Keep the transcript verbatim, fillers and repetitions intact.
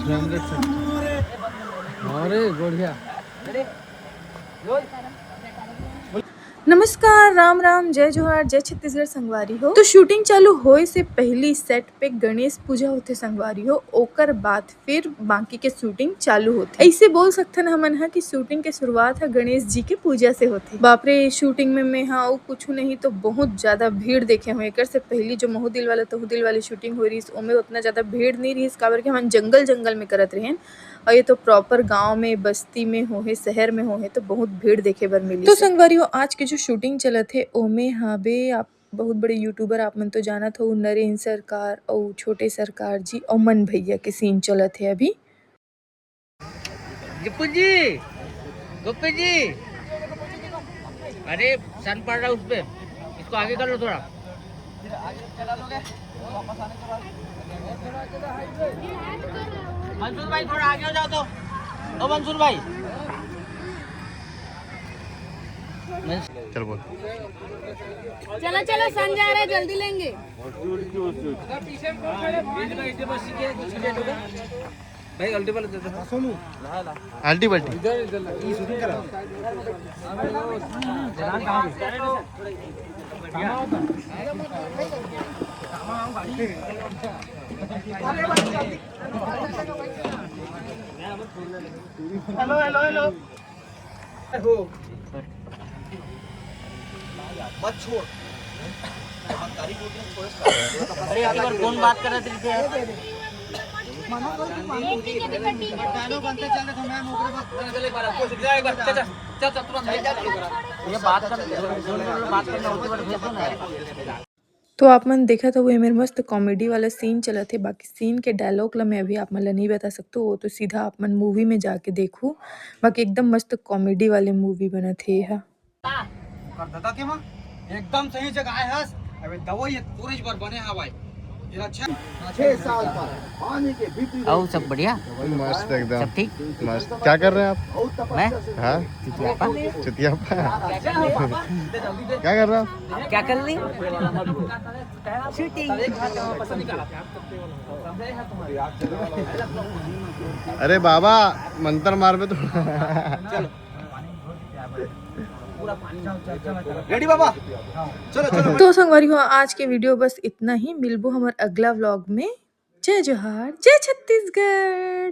अरे बढ़िया। नमस्कार, राम राम, जय जोहार, जय छत्तीसगढ़ संगवारी हो। तो शूटिंग चालू होए से पहली सेट पे गणेश पूजा होथे संगवारी हो, ओकर बाद फिर बाकी के शूटिंग चालू होथे। ऐसे बोल सकथन हमन ह कि शूटिंग के शुरुआत ह गणेश जी के पूजा से होथे। बाप रे, शूटिंग में मैं हा अउ कुछ नहीं तो बहुत ज्यादा भीड़ देखे हूँ। एकर से पहली जो महू दिल वाला तहू दिल वाली शूटिंग हो रही, ओमे उतना ज्यादा भीड़ नहीं रही, काबर कि हमन जंगल जंगल में करत रहेन। और ये तो प्रॉपर गांव में, बस्ती में हो हे, शहर में हो हे, तो बहुत भीड़ देखे बर मिली। तो संगवारी हो, आज के जो शूटिंग चलत हे, ओमे हाबे आप बहुत बड़े यूट्यूबर, आप मन तो जानत हो, नरेंद्र सरकार और छोटे सरकार जी और मन भैया के सीन चलत हे अभी। गुप्पू जी, गुप्पू जी, अरे सन पड़ रहा है उस पे, इसको आगे कर लो थोड़ा। मंसूर भाई थोड़ा आगे हो जाओ तो। ओ मंसूर भाई। चल बोल। चलो चलो, सन जा रहा है, जल्दी लेंगे। भाई अल्टी वाले दे दो। अल्टी बल्टी। Hello hello hello. हो। मत छोड़। अरे यार, कौन बात कर रहे थे? ये बात कर, बात करना होती है, भेज दो ना। तो आप मन देखत हो, एमेर मस्त कॉमेडी वाला सीन चलत हे। बाकी सीन के डायलॉग ला मैं अभी आप मन ला नहीं बता सकतो, वो तो सीधा आप मन मूवी में जाके देखू। बाकी एकदम मस्त कॉमेडी वाले मूवी बनत हे एहा। कर दादा के माँ, एकदम सही जगह आए हस। अबे दवाई ये तोरे बर बने हवाई। ये अच्छा। छह साल पर पानी के भीतरी अउ सब बढ़िया? मस्त एकदम। सब ठीक? मस्त। क्या कर रहे हैं आप? मैं? हाँ? चुतियापा। चुतियापा। क्या कर रहे हो आप? क्या कर ली? शूटिंग। अरे बाबा, मंत्र मार पे थोड़ा। रेडी बाबा, चलो चलो। तो संगवारी हो, आज के वीडियो बस इतना ही। मिलबो हमर अगला व्लॉग में। जय जोहार, जय छत्तीसगढ़।